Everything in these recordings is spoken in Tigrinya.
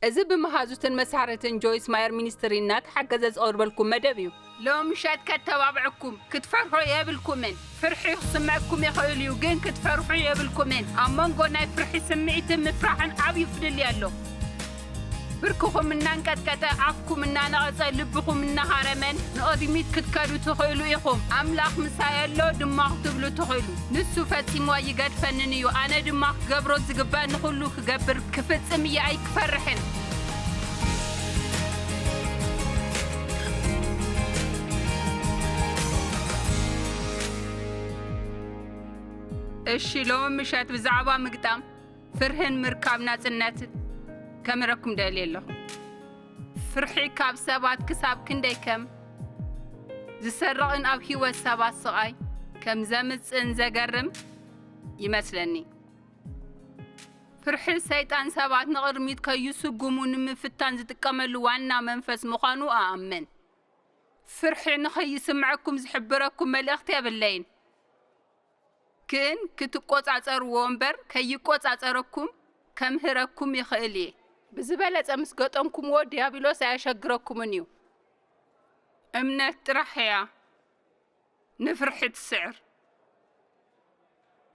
እዚ ብመሃዙትን መሳርሕትን ጆይስ ማየር ሚኒስትሪ እናተሓገዘ ዝቐርበልኩም መደብ እዩ። ሎም ምሸት ከተባብዕኩም፣ ክትፈርሑ የብልኩምን። ፍርሒ ክስምዐኩም ይኽእል እዩ፣ ግን ክትፈርሑ የብልኩምን። ኣብ መንጎ ናይ ፍርሒ ስምዒትን ምፍራሕን ዓብዩ ፍልልይ ኣሎ። ብርክኹም እናንቀጥቀጠ፣ ኣፍኩም እናነቐጸ፣ ልብኹም እናሃረመን ንቕድሚት ክትከዱ ትኽእሉ ኢኹም። ኣምላኽ ምሳይ ኣሎ ድማ ክትብሉ ትኽእሉ። ንሱ ፈጺሙ ኣይገድፈንን እዩ፣ ኣነ ድማ ክገብሮ ዝግባእ ንኹሉ ክገብር ክፍጽም እየ፣ ኣይክፈርሕን። እሺ፣ ሎሚ ምሸት ብዛዕባ ምግጣም ፍርህን ምርካብ ናጽነት ከምረኩም ደልየ ኣለኹ። ፍርሒ ካብ ሰባት ክሳብ ክንደይ ከም ዝሰርቕን ኣብ ህይወት ሰባት ስቓይ ከም ዘምጽእን ዘገርም ይመስለኒ። ፍርሒ ሰይጣን ሰባት ንቕድሚት ከይስጉሙ ንምፍታን ዝጥቀመሉ ዋና መንፈስ ምዃኑ እኣምን። ፍርሒ ንኸይስምዐኩም ዝሕብረኩም መልእኽቲ የብለይን። ግን ክትቆጻጸርዎ እምበር ከይቆጻጸረኩም ከምህረኩም ይኽእል እየ። ብዝበለጸ ምስ ገጠምኩምዎ ዲያብሎስ ኣየሸግረኩምን እዩ። እምነት ጥራሕ እያ ንፍርሒ ትስዕር።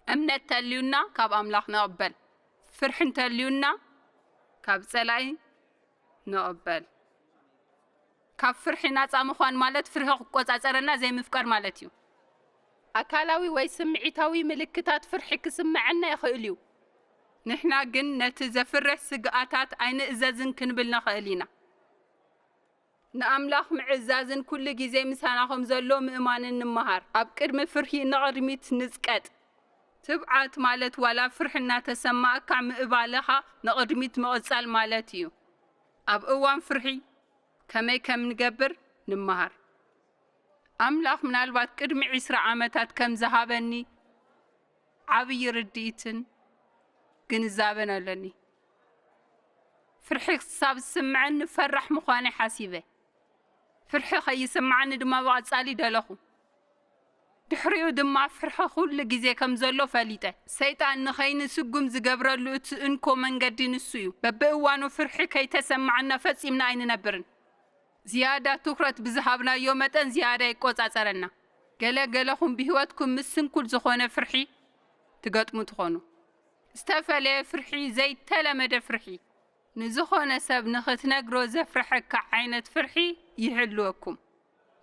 እምነት ተልዩና ካብ ኣምላኽ ንቕበል። ፍርሒ እንተልዩና ካብ ጸላኢ ንቕበል። ካብ ፍርሒ ናጻ ምዃን ማለት ፍርሂ ክቆጻጸረና ዘይምፍቃድ ማለት እዩ። ኣካላዊ ወይ ስምዒታዊ ምልክታት ፍርሒ ክስምዐና ይኽእል እዩ። ንሕና ግን ነቲ ዘፍርሕ ስግኣታት ኣይንእዘዝን ክንብል ንኽእል ኢና። ንኣምላኽ ምዕዛዝን ኩሉ ግዜ ምሳና ከም ዘሎ ምእማንን ንምሃር። ኣብ ቅድሚ ፍርሂ ንቕድሚት ንጽቀጥ። ትብዓት ማለት ዋላ ፍርሒ እናተሰማእካ ምእባለኻ ንቕድሚት ምቕጻል ማለት እዩ። ኣብ እዋን ፍርሒ ከመይ ከም ንገብር ንምሃር። ኣምላኽ ምናልባት ቅድሚ ዕስራ ዓመታት ከም ዝሃበኒ ዓብዪ ርድኢትን ግንዛበን ኣለኒ። ፍርሒ ክሳብ ዝስምዐኒ ፈራሕ ምዃነይ ሓሲበ። ፍርሒ ከይስምዓኒ ድማ ብቐጻሊ ደለኹ። ድሕሪኡ ድማ ፍርሒ ኩሉ ግዜ ከም ዘሎ ፈሊጠ። ሰይጣን ንኸይንስጉም ዝገብረሉ እቲ እንኮ መንገዲ ንሱ እዩ። በብእዋኑ ፍርሒ ከይተሰማዓና ፈጺምና ኣይንነብርን። ዝያዳ ትኹረት ብዝሃብናዮ መጠን ዝያዳ ይቆጻጸረና። ገለ ገለኹም ብህይወትኩም ምስ ስንኩል ዝኾነ ፍርሒ ትገጥሙ ትኾኑ። ዝተፈለየ ፍርሒ፣ ዘይተለመደ ፍርሒ። ንዝኾነ ሰብ ንኽትነግሮ ዘፍርሐካ ዓይነት ፍርሒ ይህልወኩም።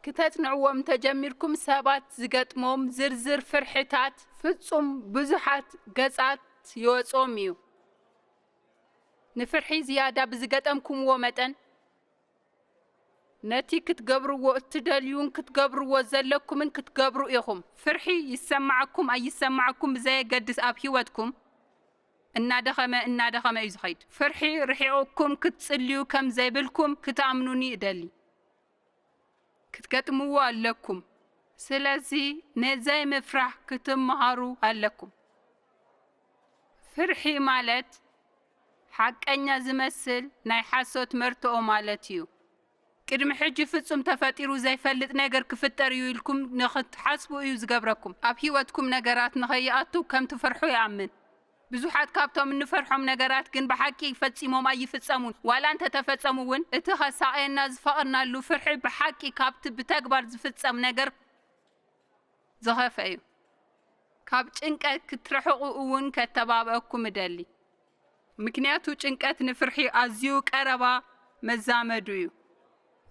ክተጽንዕዎም ተጀሚርኩም ሰባት ዝገጥሞም ዝርዝር ፍርሕታት ፍጹም ብዙሓት ገጻት ይወጾም እዩ። ንፍርሒ ዝያዳ ብዝገጠምኩምዎ መጠን ነቲ ክትገብርዎ እትደልዩን ክትገብርዎ ዘለኩምን ክትገብሩ ኢኹም። ፍርሒ ይሰማዓኩም ኣይሰማዓኩም ብዘየገድስ ኣብ ህይወትኩም እናደኸመ እናደኸመ እዩ ዝኸይድ። ፍርሒ ርሒቑኩም ክትጽልዩ ከም ዘይብልኩም ክትኣምኑኒ እደሊ። ክትገጥምዎ ኣለኩም። ስለዚ ነዘይ ምፍራሕ ክትመሃሩ ኣለኩም። ፍርሒ ማለት ሓቀኛ ዝመስል ናይ ሓሶት መርትኦ ማለት እዩ። ቅድሚ ሕጂ ፍጹም ተፈጢሩ ዘይፈልጥ ነገር ክፍጠር እዩ ኢልኩም ንኽትሓስቡ እዩ ዝገብረኩም። ኣብ ህይወትኩም ነገራት ንኸይኣቱ ከም ትፈርሑ ይኣምን። ብዙሓት ካብቶም እንፈርሖም ነገራት ግን ብሓቂ ፈጺሞም ኣይፍጸሙን። ዋላ እንተተፈጸሙ እውን፣ እቲ ኸሳቕየና ዝፈቐድናሉ ፍርሒ ብሓቂ ካብቲ ብተግባር ዝፍጸም ነገር ዝኸፍአ እዩ። ካብ ጭንቀት ክትርሕቑ እውን ከተባብዐኩም እደሊ። ምክንያቱ ጭንቀት ንፍርሒ ኣዝዩ ቀረባ መዛመዱ እዩ።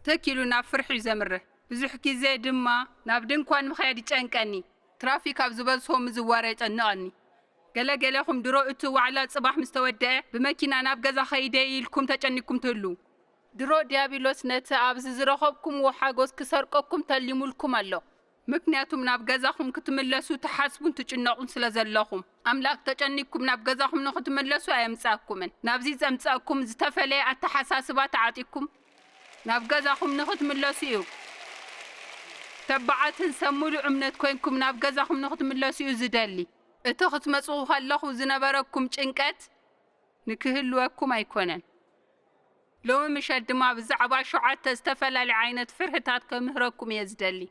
ትኽ ኢሉ ናብ ፍርሒ እዩ ዘምርሕ። ብዙሕ ግዜ ድማ ናብ ድንኳን ምኽያድ ይጨንቀኒ። ትራፊክ ኣብ ዝበዝሖ ምዝዋር የጨንቐኒ። ገለ ገለኹም ድሮ እቲ ዋዕላ ጽባሕ ምስ ተወደአ ብመኪና ናብ ገዛ ኸይደ ኢልኩም ተጨኒቅኩም ትህልዉ። ድሮ ዲያብሎስ ነቲ ኣብዚ ዝረኸብኩምዎ ሓጎስ ክሰርቀኩም ተሊሙልኩም ኣሎ። ምክንያቱም ናብ ገዛኹም ክትምለሱ ትሓስቡን ትጭነቑን ስለ ዘለኹም። ኣምላኽ ተጨኒቅኩም ናብ ገዛኹም ንኽትምለሱ ኣየምጻእኩምን። ናብዚ ዘምጻእኩም ዝተፈለየ ኣተሓሳስባ ተዓጢቅኩም ናብ ገዛኹም ንኽትምለሱ እዩ። ተባዓትን ሰብ ሙሉእ እምነት ኮይንኩም ናብ ገዛኹም ንኽትምለሱ እዩ ዝደሊ። እቲ ክትመጹ ከለኹ ዝነበረኩም ጭንቀት ንክህልወኩም ኣይኮነን። ሎሚ ምሸት ድማ ብዛዕባ ሸውዓተ ዝተፈላለዩ ዓይነት ፍርህታት ከምህረኩም እየ ዝደሊ።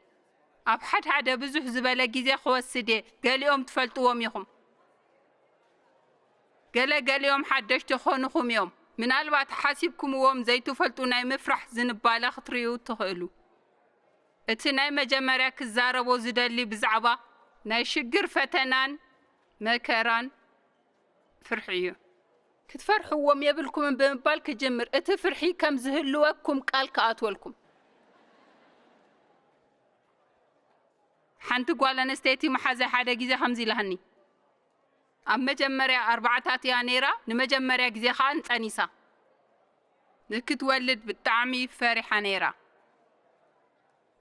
ኣብ ሓድሓደ ብዙሕ ዝበለ ግዜ ክወስድ እየ፣ ገሊኦም ትፈልጥዎም ኢኹም። ገለ ገሊኦም ሓደሽቲ ክኾኑኹም እዮም። ምናልባት ሓሲብኩምዎም ዘይትፈልጡ ናይ ምፍራሕ ዝንባለ ክትርእዩ ትኽእሉ። እቲ ናይ መጀመርያ ክዛረቦ ዝደሊ ብዛዕባ ናይ ሽግር፣ ፈተናን መከራን ፍርሒ እዩ። ክትፈርሕዎም የብልኩምን ብምባል ክጅምር፣ እቲ ፍርሒ ከም ዝህልወኩም ቃል ክኣትወልኩም። ሓንቲ ጓል ኣንስተይቲ መሓዛይ ሓደ ግዜ ከምዚ ኢላሃኒ። ኣብ መጀመርያ ኣርባዓታት እያ ነይራ፣ ንመጀመርያ ግዜ ከኣ ጠኒሳ። ንክትወልድ ብጣዕሚ ፈሪሓ ነይራ።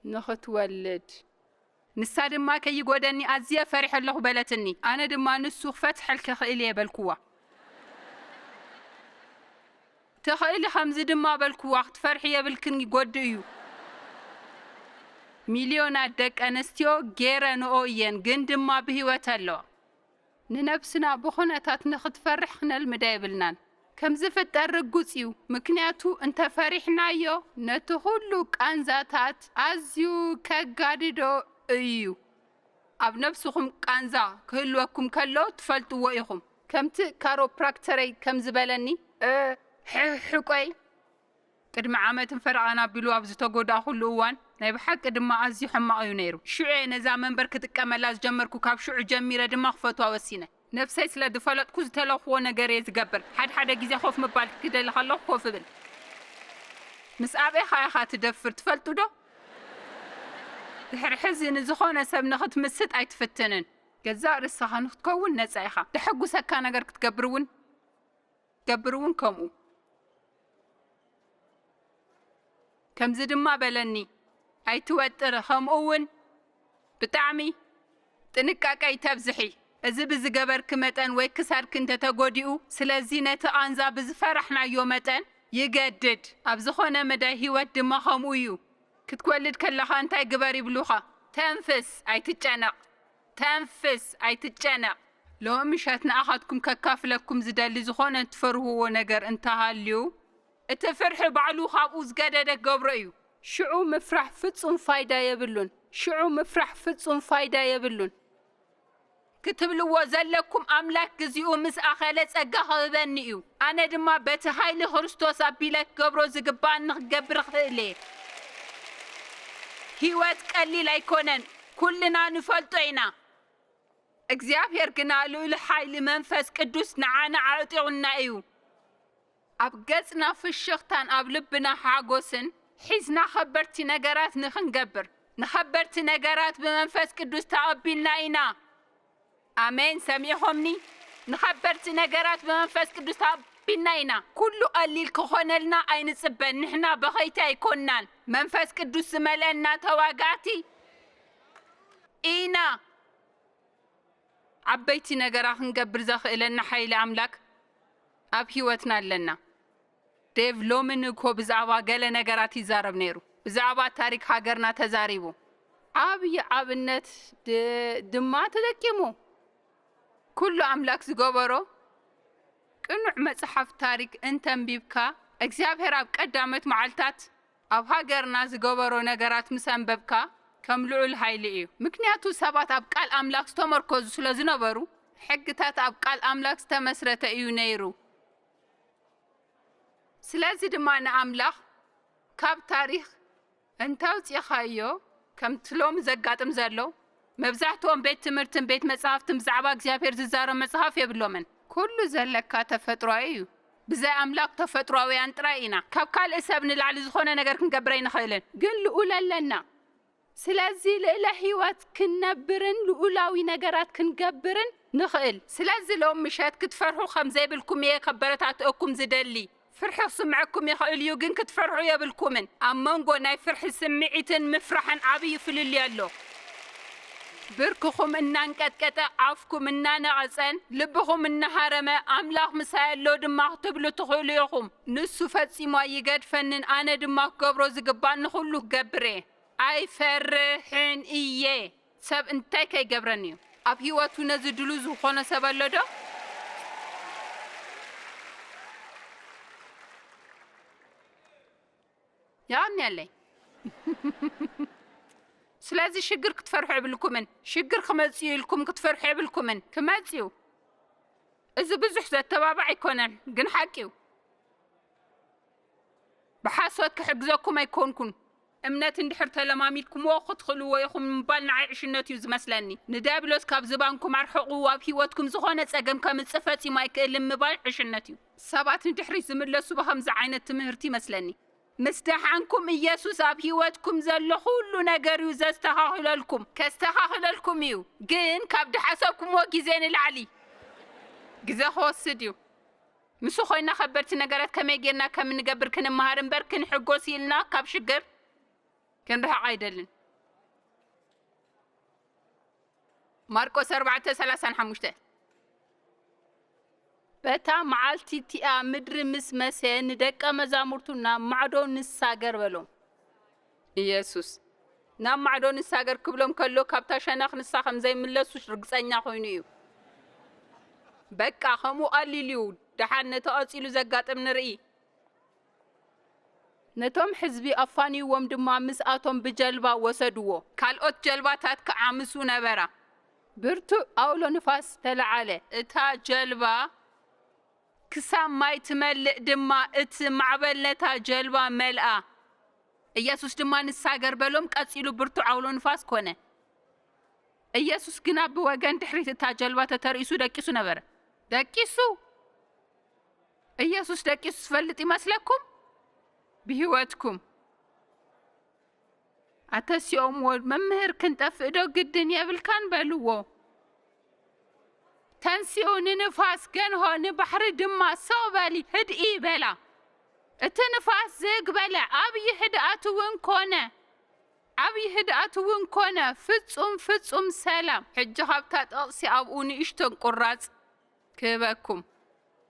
ንኽትወልድ። ንሳ ድማ ከይጎደኒ ኣዝየ ፈሪሐ ኣለኹ በለትኒ። ኣነ ድማ ንሱ ክፈትሐልኪ ክእል እየ በልኩዋ። ትኽእሊ ከምዚ ድማ በልኩዋ፣ ክትፈርሒ የብልክን፣ ይጎድእ እዩ። ሚልዮናት ደቂ ኣንስትዮ ገይረንኦ እየን፣ ግን ድማ ብህይወት ኣለዋ። ንነብስና ብኹነታት ንኽትፈርሕ ክነልምዳ የብልናን። ከም ዝፍጠር ርጉጽ እዩ፣ ምክንያቱ እንተ ፈሪሕናዮ ነቲ ኹሉ ቃንዛታት ኣዝዩ ከጋድዶ እዩ። ኣብ ነብስኹም ቃንዛ ክህልወኩም ከሎ ትፈልጥዎ ኢኹም። ከምቲ ካሮፕራክተረይ ከም ዝበለኒ፣ እ፣ ሕሕቆይ ቅድሚ ዓመትን ፈረቓን ኣቢሉ ኣብ ዝተጎዳእኩሉ እዋን፣ ናይ ብሓቂ ድማ ኣዝዩ ሕማቕ እዩ ነይሩ። ሽዑ እየ ነዛ መንበር ክጥቀመላ ዝጀመርኩ፣ ካብ ሽዑ ጀሚረ ድማ ክፈትዋ ወሲነ። ነብሰይ ስለ ዝፈለጥኩ ዝተለኽዎ ነገር እየ ዝገብር። ሓድሓደ ግዜ ኮፍ ምባል ክደሊ ከለኹ ኮፍ እብል። ምስ ኣበይ ከኣ ኢኻ ትደፍር ትፈልጡ ዶ? ድሕሪ ሕዚ ንዝኾነ ሰብ ንኽትምስጥ ኣይትፍትንን። ገዛእ ርእስኻ ንኽትከውን ነጻ ኢኻ። ደሐጉሰካ ነገር ክትገብር እውን ገብር እውን ከምኡ። ከምዚ ድማ በለኒ፣ ኣይትወጥሪ፣ ከምኡ እውን ብጣዕሚ ጥንቃቄ ኣይተብዝሒ። እዚ ብዝገበርኪ መጠን ወይ ክሳድኪ እንተተጎዲኡ፣ ስለዚ ነቲ ቃንዛ ብዝፈራሕናዮ መጠን ይገድድ። ኣብ ዝኾነ መዳይ ህይወት ድማ ከምኡ እዩ። ክትኮልድ ከለኻ እንታይ ግበር ይብሉኻ? ተንፍስ፣ ኣይትጨነቕ። ተንፍስ፣ ኣይትጨነቕ። ሎሚ ምሸት ንኣኻትኩም ከካፍለኩም ዝደሊ ዝኾነ እትፈርህዎ ነገር እንተሃልዩ፣ እቲ ፍርሒ ባዕሉ ካብኡ ዝገደደ ክገብሮ እዩ። ሽዑ ምፍራሕ ፍጹም ፋይዳ የብሉን። ሽዑ ምፍራሕ ፍጹም ፋይዳ የብሉን። ክትብልዎ ዘለኩም፣ ኣምላኽ ግዚኡ ምስ ኣኸለ ጸጋ ክህበኒ እዩ። ኣነ ድማ በቲ ኃይሊ ክርስቶስ ኣቢለ ክገብሮ ዝግባኣኒ ክገብር እኽእል እየ። ህይወት ቀሊል ኣይኮነን። ኩልና ንፈልጦ ኢና። እግዚኣብሔር ግና ልዑል ኃይሊ መንፈስ ቅዱስ ንዓና ኣዕጢቑና እዩ። ኣብ ገጽና ፍሽኽታን ኣብ ልብና ሓጎስን ሒዝና ኸበድቲ ነገራት ንኽንገብር፣ ንኸበድቲ ነገራት ብመንፈስ ቅዱስ ተቐቢልና ኢና። ኣሜን። ሰሚዕኹምኒ? ንኸበድቲ ነገራት ብመንፈስ ቅዱስ ተቐቢልና ኢና። ኩሉ ቀሊል ክኾነልና ኣይንጽበን። ንሕና በኸይቲ ኣይኮንናን። መንፈስ ቅዱስ ዝመልአና ተዋጋእቲ ኢና። ዓበይቲ ነገራ ክንገብር ዘኽእለና ሓይሊ ኣምላክ ኣብ ህይወትና ኣለና። ዴቭ ሎሚ ንግሆ ብዛዕባ ገለ ነገራት ይዛረብ ነይሩ። ብዛዕባ ታሪክ ሃገርና ተዛሪቡ። ዓብዪ ኣብነት ድ-፣ ድማ ተጠቂሙ። ኩሉ ኣምላክ ዝገበሮ ቅኑዕ መጽሓፍ ታሪክ እንተንቢብካ፣ እግዚኣብሔር ኣብ ቀዳሞት መዓልታት ኣብ ሃገርና ዝገበሮ ነገራት ምስ ኣንበብካ፣ ከም ልዑል ሃይሊ እዩ። ምክንያቱ ሰባት ኣብ ቃል ኣምላክ ዝተመርኮዙ ስለ ዝነበሩ፣ ሕግታት ኣብ ቃል ኣምላክ ዝተመስረተ እዩ ነይሩ። ስለዚ ድማ ንኣምላኽ ካብ ታሪኽ እንተውጺኻዮ፣ ከምቲ ሎሚ ዘጋጥም ዘሎ፣ መብዛሕትኦም ቤት ትምህርትን ቤት መጻሕፍትን ብዛዕባ እግዚኣብሔር ዝዛረብ መጽሓፍ የብሎምን። ኩሉ ዘለካ ተፈጥሮኣዊ እዩ። ብዘይ ኣምላኽ ተፈጥሮኣውያን ጥራይ ኢና። ካብ ካልእ ሰብ ንላዕሊ ዝኾነ ነገር ክንገብር ኣይንኽእልን። ግን ልኡል ኣለና። ስለዚ ልእለ ህይወት ክንነብርን ልኡላዊ ነገራት ክንገብርን ንኽእል። ስለዚ ሎም ምሸት ክትፈርሑ ከም ዘይብልኩም እየ ከበረታትአኩም ዝደሊ። ፍርሒ ክስምዐኩም ይኽእል እዩ፣ ግን ክትፈርሑ የብልኩምን። ኣብ መንጎ ናይ ፍርሒ ስምዒትን ምፍራሕን ዓብዪ ፍልልይ ኣሎ። ብርክኹም እናንቀጥቀጠ፣ ኣፍኩም እናነቐጸን፣ ልብኹም እናሃረመ፣ ኣምላኽ ምሳይ ኣሎ ድማ ክትብሉ ትኽእሉ ኢኹም። ንሱ ፈጺሙ ኣይገድፈንን፣ ኣነ ድማ ክገብሮ ዝግባኒ ኩሉ ክገብር እየ። ኣይፈርሕን እየ። ሰብ እንታይ ከይገብረኒ እዩ? ኣብ ህይወቱ ነዚ ድሉ ዝኾነ ሰብ ኣሎ ዶ? የቐንየለይ። ስለዚ ሽግር ክትፈርሑ የብልኩምን። ሽግር ክመጽእ እዩ ኢልኩም ክትፈርሑ የብልኩምን። ክመጽእ እዩ። እዚ ብዙሕ ዘተባባዕ ኣይኮነን፣ ግን ሓቂ እዩ። እቶት ክሕግዘኩም ኣይኮንኩን። እምነት እንድሕር ተለማሚድኩምዎ ክትኽእልዎ ኢኹም ምባል ንዓይ ዕሽነት እዩ ዝመስለኒ። ንዲያብሎስ ካብ ዝባንኩም ኣርሕቑ፣ ኣብ ህይወትኩም ዝኾነ ጸገም ከምጽእ ፈጺሙ ኣይክእልን ምባል ዕሽነት እዩ። ሰባት ንድሕሪት ዝምለሱ ብኸምዚ ዓይነት ትምህርቲ ይመስለኒ። ምስ ደሓንኩም ኢየሱስ ኣብ ህይወትኩም ዘሎ ኩሉ ነገር እዩ ዘስተኻኽለልኩም። ከስተኻኽለልኩም እዩ፣ ግን ካብ ድሓሰብኩምዎ ግዜ ንላዕሊ ግዜ ክወስድ እዩ። ምስ ኮይና ከበድቲ ነገራት ከመይ ጌርና ከም እንገብር ክንመሃር እምበር ክንሕጎስ ኢልና ካብ ሽግር ክንርሕቕ ኣይደልን። ማርቆስ ኣርባዕተ ሰላሳን ሓሙሽተ። በታ መዓልቲ እቲኣ ምድሪ ምስ መሰ ንደቀ መዛሙርቱ ናብ ማዕዶ ንሳገር በሎም። ኢየሱስ ናብ ማዕዶ ንሳገር ክብሎም ከሎ ካብታ ሸነኽ ንሳ ከም ዘይምለሱ ርግጸኛ ኮይኑ እዩ። በቃ ከምኡ ቀሊል እዩ። ደሓን ነቲ ቀጺሉ ዘጋጥም ንርኢ። ነቶም ሕዝቢ ኣፋንይዎም ድማ ምስኣቶም ብጀልባ ወሰድዎ። ካልኦት ጀልባታት ከኣ ምስኡ ነበራ። ብርቱዕ ኣውሎ ንፋስ ተለዓለ። እታ ጀልባ ክሳብ ማይ ትመልእ ድማ እቲ ማዕበል ነታ ጀልባ መልኣ። ኢየሱስ ድማ ንሳገር በሎም፣ ቀጺሉ ብርቱዕ ኣውሎ ንፋስ ኮነ። ኢየሱስ ግና ብወገን ድሕሪት እታ ጀልባ ተተርኢሱ ደቂሱ ነበረ። ደቂሱ? ኢየሱስ ደቂሱ ዝፈልጥ ይመስለኩም? ብህይወትኩም ኣተሲኦምዎ፣ "መምህር ክንጠፍእ ዶ ግድን የብልካን?" በልዎ። ተንሲኡ ንንፋስ ገንሆ ንባሕሪ ድማ "ስቕ በሊ፣ ህድኢ" በላ። እቲ ንፋስ ዝግ በለ፣ ዓብዪ ህድኣት እውን ኮነ። ዓብዪ ህድኣት እውን ኮነ፣ ፍጹም ፍጹም ሰላም። ሕጂ ካብታ ጥቕሲ ኣብኡ ንእሽቶን ቁራጽ ክህበኩም።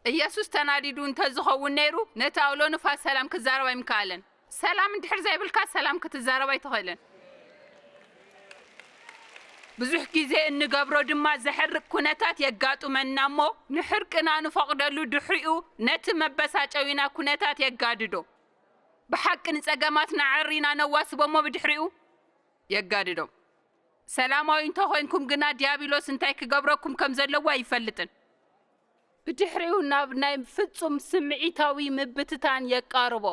ኢየሱስ ተናዲዱ እንተዝኸውን ነይሩ፣ ነቲ ኣውሎ ንፋስ ሰላም ክዛረብ ኣይምከኣለን። ሰላም እንድሕር ዘይብልካ ሰላም ክትዛረብ ኣይትኽእልን። ብዙሕ ግዜ እንገብሮ ድማ ዘሕርቅ ኩነታት የጋጥመና እሞ፣ ንሕርቅና ንፈቕደሉ፣ ድሕሪኡ ነቲ መበሳጨዊና ኩነታት የጋድዶ። ብሓቂ ንጸገማትና ዓሪና ነዋስቦ እሞ ብድሕሪኡ የጋድዶ። ሰላማዊ እንተኾይንኩም ግና ዲያብሎስ እንታይ ክገብረኩም ከም ዘለዎ ኣይፈልጥን። ብድሕሪኡ ናብ ናይ ፍጹም ስምዒታዊ ምብትታን የቃርቦ።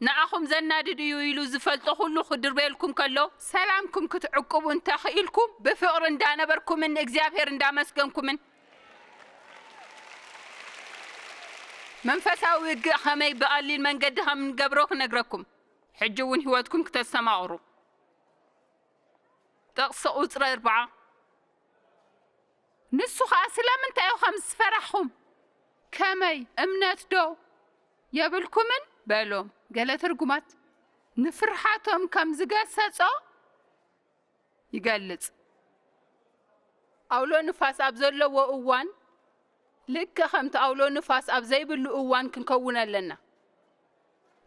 ንኣኹም ዘናድድ እዩ ኢሉ ዝፈልጦ ኩሉ ክድርበየልኩም ከሎ፣ ሰላምኩም ክትዕቅቡ እንተኽኢልኩም፣ ብፍቕሪ እንዳነበርኩምን ንእግዚኣብሔር እንዳመስገንኩምን፣ መንፈሳዊ ውግእ ኸመይ ብቐሊል መንገዲ ኸም እንገብሮ ክነግረኩም፣ ሕጂ እውን ህይወትኩም ክተስተማቕሩ። ጥቕሲ ቁጽሪ ኣርብዓ። ንሱ ኸኣ፣ "ስለምንታይ ኢኹም ዝፈራሕኹም? ከመይ እምነት ዶ የብልኩምን?" በሎም። ገለ ትርጉማት ንፍርሓቶም ከም ዝገሰጾ ይገልጽ። ኣውሎ ንፋስ ኣብ ዘለዎ እዋን፣ ልክዕ ከምቲ ኣውሎ ንፋስ ኣብ ዘይብሉ እዋን ክንከውን ኣለና።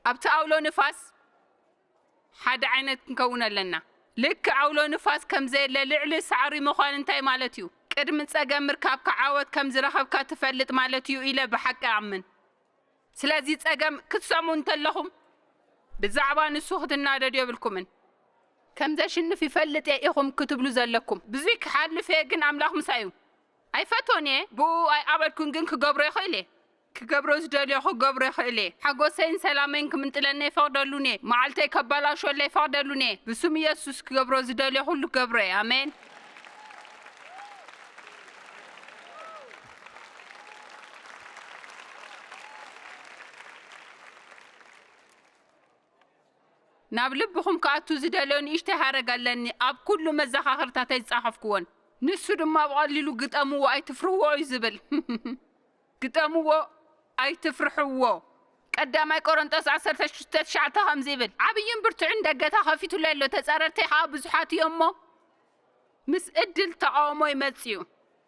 ኣብቲ ኣውሎ ንፋስ ሓደ ዓይነት ክንከውን ኣለና። ልክዕ ኣውሎ ንፋስ ከም ዘየለ ልዕሊ ሳዕሪ ምዃን እንታይ ማለት እዩ? ቅድሚ ጸገም ምርካብካ ዓወት ከም ዝረኸብካ ትፈልጥ ማለት እዩ ኢለ ብሓቂ እኣምን። ስለዚ ጸገም ክትሰምዑ እንተለኹም ብዛዕባ ንሱ ክትናደዱ የብልኩምን። ከም ዘሽንፍ ይፈልጥ እየ ኢኹም ክትብሉ ዘለኩም። ብዙይ ክሓልፍ እየ ግን ኣምላኽ ምሳይ እዩ። ኣይፈቶን እየ፣ ብኡ ኣይኣበድኩን ግን ክገብሮ ይኽእል እየ። ክገብሮ ዝደልዮ ክገብሮ ይኽእል እየ። ሓጎሰይን ሰላመይን ክምንጥለኒ ኣይፈቕደሉን እየ። መዓልተይ ከባላሾለይ ኣይፈቕደሉን እየ። ብስም ኢየሱስ ክገብሮ ዝደልዮ ኩሉ ክገብሮ እየ። ኣሜን። ናብ ልብኹም ክኣቱ ዝደልዮ ንእሽተይ ሃረግ ኣለኒ፣ ኣብ ኩሉ መዘኻኽርታተይ ዝጸሓፍኩዎን። ንሱ ድማ ብቐሊሉ ግጠምዎ ኣይትፍርህዎ እዩ ዝብል። ግጠምዎ ኣይትፍርሕዎ። ቀዳማይ ቆሮንጦስ ዓሰርተ ሽዱሽተ ትሽዓተ ከምዚ ይብል፣ ዓብይን ብርቱዕን ደገታ ከፊቱለይ ኣሎ፣ ተጻረርተይ ከኣ ብዙሓት እዮም እሞ፣ ምስ ዕድል ተቓውሞ ይመጽእ እዩ።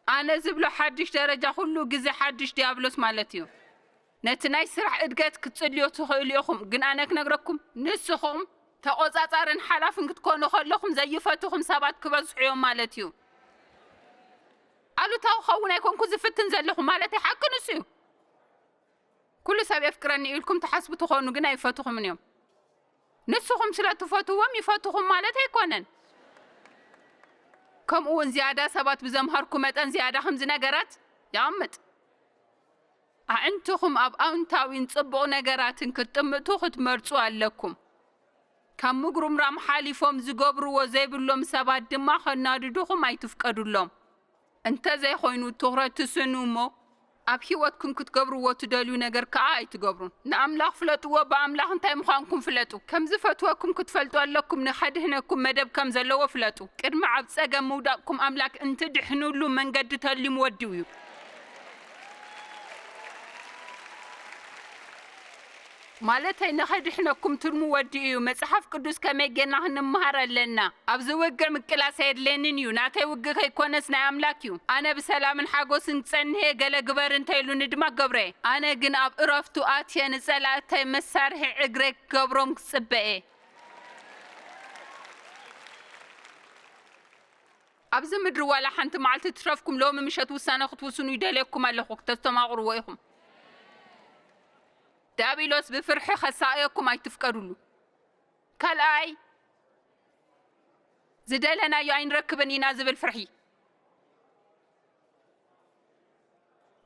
ኣነ ዝብሎ ሓድሽ ደረጃ ኩሉ ግዜ ሓድሽ ዲያብሎስ ማለት እዩ። ነቲ ናይ ስራሕ እድገት ክትጽልዮ ትኽእሉ ኢኹም፣ ግን ኣነ ክነግረኩም፣ ንስኹም ተቖጻጻርን ሓላፍን ክትኮኑ ከለኹም ዘይፈትኹም ሰባት ክበዝሑ እዮም ማለት እዩ። ኣሉታዊ ክኸውን ኣይኮንኩ ዝፍትን ዘለኹ ማለተይ ሓቂ ንሱ እዩ። ኩሉ ሰብ የፍቅረኒ ኢልኩም ትሓስቡ ትኾኑ ግን ኣይፈትኹምን እዮም። ንስኹም ስለ ትፈትዎም ይፈትኹም ማለት ኣይኮነን። ከምኡ እውን ዝያዳ ሰባት ብዘምሃርኩ መጠን ዝያዳ ከምዚ ነገራት የቐምጥ። ኣዕንትኹም ኣብ ኣውንታዊን ጽቡቕ ነገራትን ክትጥምቱ ክትመርጹ ኣለኩም። ካብ ምጉርምራም ሓሊፎም ዝገብርዎ ዘይብሎም ሰባት ድማ ከናድዱኹም ኣይትፍቀዱሎም። እንተ ዘይኮይኑ ትኹረት ትስእኑ እሞ፣ ኣብ ህይወትኩም ክትገብርዎ ትደልዩ ነገር ከኣ ኣይትገብሩን። ንኣምላኽ ፍለጥዎ፣ ብኣምላኽ እንታይ ምዃንኩም ፍለጡ። ከም ዝፈትወኩም ክትፈልጡ ኣለኩም፣ ንኸድህነኩም መደብ ከም ዘለዎ ፍለጡ። ቅድሚ ኣብ ጸገም ምውዳቕኩም ኣምላክ እንትድሕኑሉ መንገዲ ተሊሙ ወዲኡ እዩ። ማለተይ ንኸድሕነኩም ትልሙ ወዲኡ እዩ። መጽሓፍ ቅዱስ ከመይ ጌርና ክንመሃር ኣለና። ኣብዚ ውግዕ ምቅላስ ኣየድልየንን እዩ። ናተይ ውግእ ከይኮነስ ናይ ኣምላክ እዩ። ኣነ ብሰላምን ሓጎስን ክጸንሕ እየ፣ ገለ ግበር እንተ ኢሉኒ ድማ ክገብሮ እየ። ኣነ ግን ኣብ እረፍቱ ኣትየ ንጸላእተይ መሳርሒ እግረይ ክገብሮም ክጽበ እየ። ኣብዚ ምድሪ ዋላ ሓንቲ መዓልቲ ትትረፍኩም ሎሚ ምሸት ውሳነ ክትውስኑ ይደልየኩም ኣለኹ፣ ክተስተማቕርዎ ኢኹም። ዲያብሎስ ብፍርሒ ከሳቕየኩም ኣይትፍቀዱሉ። ካልኣይ፣ ዝደለናዮ ኣይንረክብን ኢና ዝብል ፍርሒ።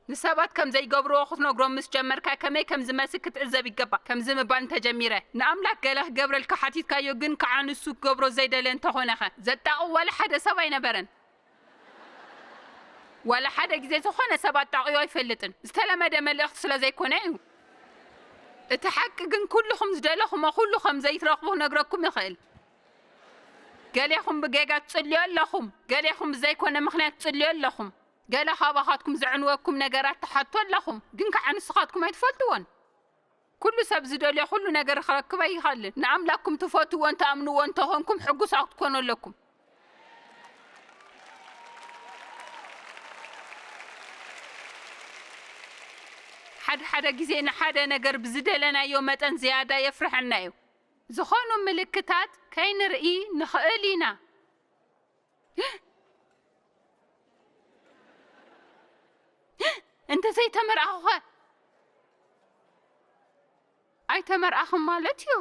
ንሰባት ከም ዘይገብርዎ ክትነግሮም ምስ ጀመርካ፣ ከመይ ከም ዝመስል ክትዕዘብ ይገባእ። ከምዚ ምባል እንተጀሚረ፣ ንኣምላኽ ገለ ክገብረልካ ሓቲትካዮ፣ ግን ከኣ ንሱ ክገብሮ ዘይደለ እንተኾነኸ? ዘጣቕው ዋላ ሓደ ሰብ ኣይነበረን። ዋላ ሓደ ግዜ ዝኾነ ሰብ ኣጣቕዩ ኣይፈልጥን። ዝተለመደ መልእኽቲ ስለ ዘይኮነ እዩ። እቲ ሓቂ ግን፣ ኩልኹም ዝደለኹሞ ኩሉ ከም ዘይትረኽቡ ክነግረኩም ይኽእል። ገሌኹም ብጌጋ ትጽልዩ ኣለኹም፣ ገሌኹም ብዘይኮነ ምኽንያት ትጽልዩ ኣለኹም። ገለ ካባኻትኩም ዘዕንወኩም ነገራት ትሓቱ ኣለኹም፣ ግን ከኣ ንስኻትኩም ኣይትፈልጥዎን። ኩሉ ሰብ ዝደልዮ ኩሉ ነገር ክረክብ ኣይኽእልን። ንኣምላኽኩም ትፈትውዎን ትኣምንዎን እንተኾንኩም፣ ሕጉሳት ክትኮኑ ኣለኩም። ሓደ ሓደ ግዜ ንሓደ ነገር ብዝደለናዮ መጠን ዝያዳ የፍርሐና እዩ። ዝኾኑ ምልክታት ከይንርኢ ንኽእል ኢና። እንተ ዘይተመርኣኹኸ? ኣይተመርኣኽን ማለት እዩ።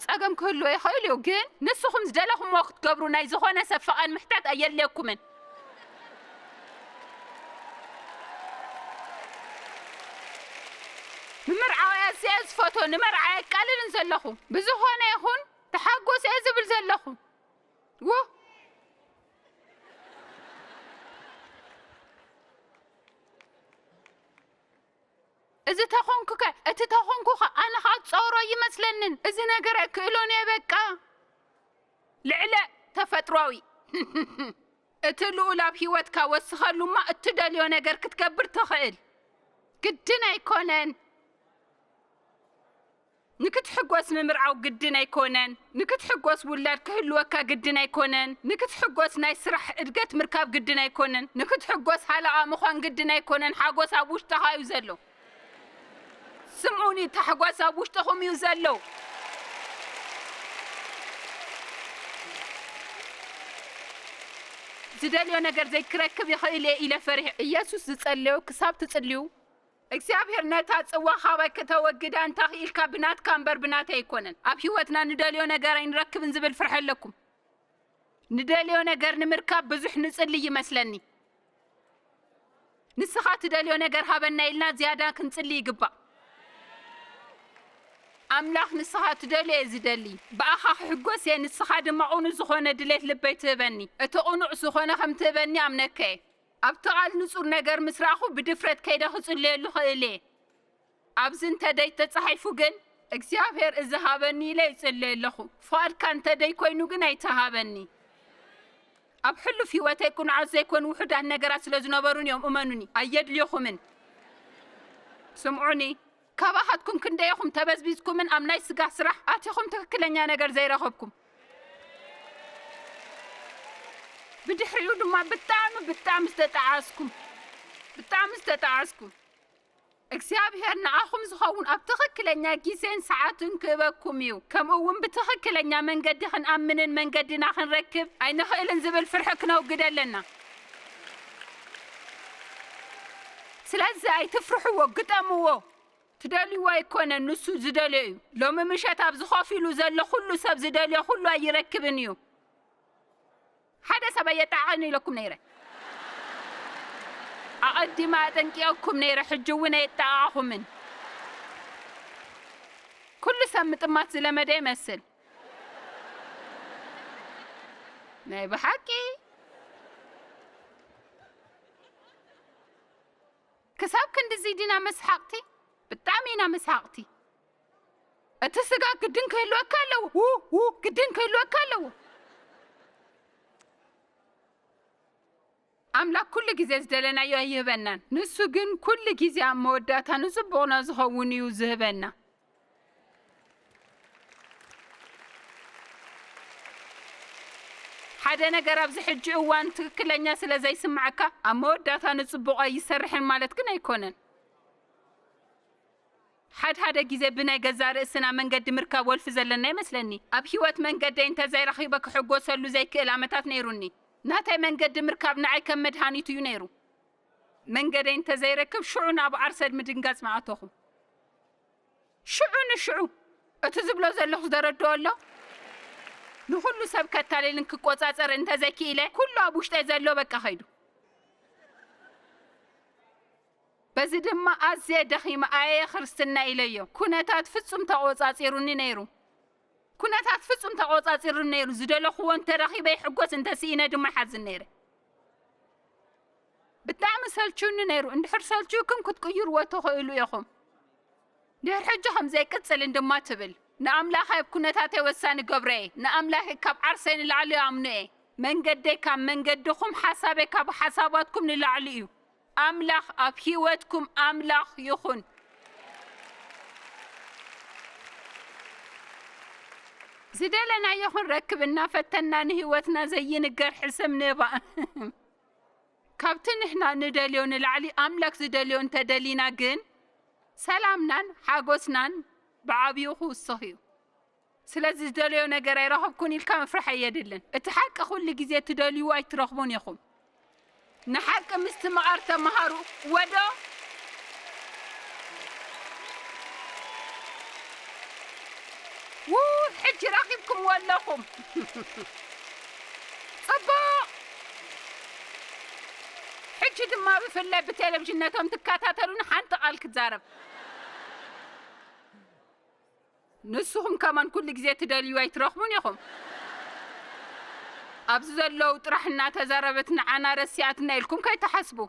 ጸገም ክህልዎ ይኽእል እዩ፣ ግን ንስኹም ዝደለኹምዎ ክትገብሩ ናይ ዝኾነ ሰብ ፍቓድ ምሕታት ኣየድልየኩምን። ምምርዓው እየ ኣዝየ ዝፈትዎ፣ ንመርዓ የቃልልን ዘለኹ። ብዝኾነ ይኹን፣ ተሓጎስ እየ ዝብል ዘለኹ። ዎ! እዚ ተኾንኩ ከ፣ እቲ ተኾንኩ ከ፣ ኣነ ኸኣ ጸውሮ ይመስለንን። እዚ ነገር ኣይክእሎን እየ በቃ። ልዕለ ተፈጥሯዊ። እቲ ልኡል ኣብ ህይወትካ ወስኸሉማ እትደልዮ ነገር ክትገብር ትኽእል። ግድን ኣይኮነን። ንክትሕጎስ ምምርዓው ግድን ኣይኮነን። ንክትሕጎስ ውላድ ክህልወካ ግድን ኣይኮነን። ንክትሕጎስ ናይ ስራሕ እድገት ምርካብ ግድን ኣይኮነን። ንክትሕጎስ ሃለቓ ምዃን ግድን ኣይኮነን። ሓጎስ ኣብ ውሽጥኻ እዩ ዘሎ። ስምዑኒ፣ ታሕጓስ ኣብ ውሽጥኹም እዩ ዘሎ። ዝደልዮ ነገር ዘይክረክብ ይኽእል እየ ኢለ ፈሪሐ። ኢየሱስ ዝጸለዮ ክሳብ ትጽልዩ፣ እግዚኣብሔር ነታ ጽዋ ካባይ ከተወግዳ እንተ ኽኢልካ ብናትካ እምበር ብናተይ ኣይኮነን። ኣብ ህይወትና ንደልዮ ነገር ኣይንረክብን ዝብል ፍርሒ ኣለኩም። ንደልዮ ነገር ንምርካብ ብዙሕ ንጽሊ ይመስለኒ። ንስኻ ትደልዮ ነገር ሃበና ኢልና ዝያዳ ክንጽሊ ይግባእ። ኣምላኽ ንስኻ ትደልዮ እየ ዝደሊ። ብኣኻ ክሕጎስ እየ፣ ንስኻ ድማ ቅኑዕ ዝኾነ ድሌት ልበይ ትህበኒ። እቲ ቅኑዕ ዝኾነ ከም ትህበኒ ኣምነካ እየ። ኣብቲ ቓል ንጹር ነገር ምስ ረኣኹ ብድፍረት ከይደ ክጽልየሉ ክእል እየ። ኣብዚ እንተ ደይ ተጻሒፉ ግን፣ እግዚኣብሔር እዚ ሃበኒ ኢለ ይጽልየ ኣለኹ። ፍቓድካ እንተ ደይ ኮይኑ ግን ኣይትሃበኒ። ኣብ ሕሉፍ ህይወተይ ቅኑዓት ዘይኮኑ ውሑዳት ነገራት ስለ ዝነበሩን እዮም፣ እመኑኒ፣ ኣየድልዩኹምን። ስምዑኒ፣ ካባኻትኩም ክንደይ ኢኹም ተበዝቢዝኩምን ኣብ ናይ ስጋ ስራሕ ኣቲኹም ትኽክለኛ ነገር ዘይረኸብኩም? ብድሕሪኡ ድማ ብጣዕሚ፣ ብጣዕሚ ዝተጠዓስኩም፣ ብጣዕሚ ዝተጠዓስኩም። እግዚኣብሔር ንኣኹም ዝኸውን ኣብ ትኽክለኛ ግዜን ሰዓትን ክህበኩም እዩ። ከምኡ እውን ብትኽክለኛ መንገዲ ክንኣምንን መንገድና ክንረክብ ኣይንኽእልን ዝብል ፍርሒ ክነውግድ ኣለና። ስለዚ ኣይትፍርሕዎ፣ ግጠምዎ። ትደልይዎ ኣይኮነን፣ ንሱ ዝደልዮ እዩ። ሎሚ ምሸት ኣብዚ ኮፍ ኢሉ ዘሎ ኩሉ ሰብ ዝደልዮ ኩሉ ኣይረክብን እዩ። ሓደ ሰብ ኣየጣዕቕን ኢለኩም ነይረ። ኣቐዲመ ኣጠንቂቐኩም ነይረ፣ ሕጂ እውን ኣየጣቓዕኹምን። ኩሉ ሰብ ምጥማት ዝለመደ ይመስል። ናይ ብሓቂ። ክሳብ ክንድዚ ዲና መስሓቕቲ? ብጣዕሚ ኢና መስሓቕቲ። እቲ ስጋ ግድን ክህልወካ ኣለዎ። ው፣ ው፣ ግድን ክህልወካ ኣለዎ። ኣምላኽ ኩሉ ግዜ ዝደለናዮ ኣይህበናን። ንሱ ግን ኩሉ ግዜ ኣብ መወዳእታ ንጽቡቕና ዝኸውን እዩ ዝህበና። ሓደ ነገር ኣብዚ ሕጂ እዋን ትክክለኛ ስለ ዘይስምዓካ፣ ኣብ መወዳእታ ንጽቡቕ ኣይሰርሕን ማለት ግን ኣይኮነን። ሓድሓደ ግዜ ብናይ ገዛእ ርእስና መንገዲ ምርካብ ወልፊ ዘለና ይመስለኒ። ኣብ ህይወት መንገደይ እንተ ዘይረኺበ ክሕጎሰሉ ዘይክእል ዓመታት ነይሩኒ። ናተይ መንገዲ ምርካብ ንዓይ ከም መድሃኒት እዩ ነይሩ። መንገደይ እንተ ዘይረክብ ሽዑ ናብ ዓርሰ ምድንጋጽ ምኣተኹ። ሽዑ ንሽዑ እቲ ዝብሎ ዘለኹ ዘረድኦ ኣሎ። ንኹሉ ሰብ ከታልልን ክቆጻጸር እንተ ዘይክኢለ ኩሉ ኣብ ውሽጠይ ዘሎ በቃ ኸይዱ። በዚ ድማ ኣዝየ ደኺመ ኣየ ክርስትና ኢለዮ። ኩነታት ፍጹም ተቖጻጺሩኒ ነይሩ። ኩነታት ፍጹም ተቖጻጺሩኒ ነይሩ። ዝደለኽዎ እንተረኺበ ይሕጎስ፣ እንተስኢነ ድማ ይሓዝን ነይረ። ብጣዕሚ ሰልችዩኒ ነይሩ። እንድሕር ሰልችዩኩም ክትቅይርዎ ትኽእሉ ኢኹም። ድሕሪ ሕጂ ከም ዘይቅጽልን ድማ ትብል። ንኣምላኸይ ኣብ ኩነታተይ ወሳኒ ገብረ እየ። ንኣምላኸይ ካብ ዓርሰይ ንላዕሊ ኣምኖ እየ። መንገደይ ካብ መንገድኹም፣ ሓሳበይ ካብ ሓሳባትኩም ንላዕሊ እዩ። ኣምላኽ ኣብ ህይወትኩም ኣምላኽ ይኹን። ዝደለናዮ ክንረክብ እናፈተና ንህይወትና ዘይንገር ሕሰም ንህባ። ካብቲ ንሕና ንደልዮ ንላዕሊ ኣምላኽ ዝደልዮ እንተደሊና ግን፣ ሰላምናን ሓጎስናን ብዓብዩ ክውስኽ እዩ። ስለዚ ዝደልዮ ነገር ኣይረኸብኩን ኢልካ ምፍራሕ ኣየድልን። እቲ ሓቂ ኩሉ ግዜ ትደልይዎ ኣይትረኽቡን ኢኹም። ንሓቂ ምስትምቓር ተመሃሩ። ወዶ ው፣ ሕጂ ረኺብኩምዎ ኣለኹም። ጽቡቕ። ሕጂ ድማ ብፍላይ ብቴሌቪዥን ነቶም ትከታተሉን ሓንቲ ቃል ክዛረብ። ንስኹም ከማን ኩሉ ግዜ ትደልዩ ኣይትረኽቡን ኢኹም። ኣብዚ ዘለዉ ጥራሕ እናተዛረበት ንዓና ረሲኣትና ኢልኩም ከይትሓስቡ።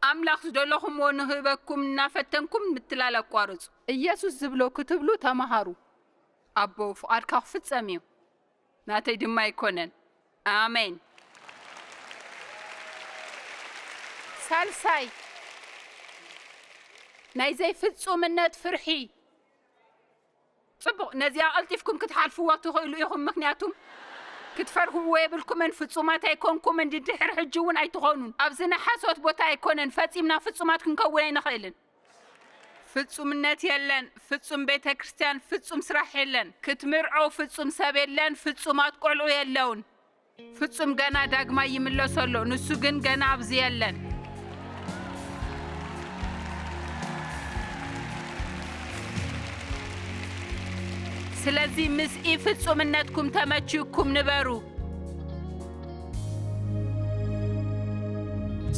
ኣምላኽ ዝደለኹምዎ ንህበኩም እናፈተንኩም ምትላል ኣቋርጹ። ኢየሱስ ዝብሎ ክትብሉ ተመሃሩ። ኣቦ፣ ፍቓድካ ክፍጸም እዩ፣ ናተይ ድማ ኣይኮነን። ኣሜን። ሳልሳይ፣ ናይ ዘይፍጹምነት ፍርሒ። ጽቡቕ፣ ነዚኣ ቀልጢፍኩም ክትሓልፍዋ ትኽእሉ ኢኹም፣ ምኽንያቱም ክትፈርህዎ የብልኩምን፣ ፍጹማት ኣይኮንኩምን፣ ድድሕር ሕጂ እውን ኣይትኾኑን። ኣብዚ ናይ ሓሶት ቦታ ኣይኮነን፣ ፈጺምና ፍጹማት ክንከውን ኣይንኽእልን። ፍጹምነት የለን፣ ፍጹም ቤተ ክርስቲያን፣ ፍጹም ስራሕ የለን፣ ክትምርዖ ፍጹም ሰብ የለን፣ ፍጹማት ቆልዑ የለውን። ፍጹም ገና ዳግማይ ይምለስ ኣሎ፣ ንሱ ግን ገና ኣብዚ የለን። ስለዚ ምስ ኢፍጹምነትኩም ተመችዩኩም ንበሩ።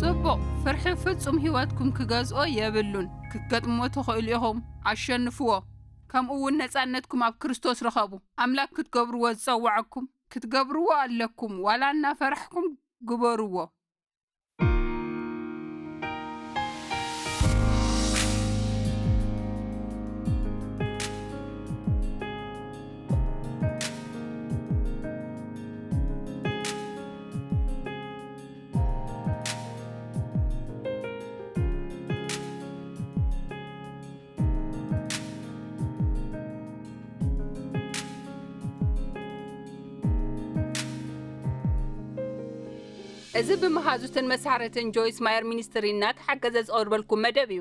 ጽቡቕ፣ ፍርሒ ፍጹም ህይወትኩም ክገዝኦ የብሉን። ክትገጥምዎ ትኽእሉ ኢኹም። ኣሸንፍዎ። ከምኡ እውን ነጻነትኩም ኣብ ክርስቶስ ርኸቡ። ኣምላኽ ክትገብርዎ ዝጸውዐኩም ክትገብርዎ ኣለኩም። ዋላ እናፈራሕኩም ግበርዎ። እዚ ብመሃዙትን መሳርሕትን ጆይስ ማየር ሚኒስትሪ እናተሓገዘ ዝቐርበልኩም መደብ እዩ።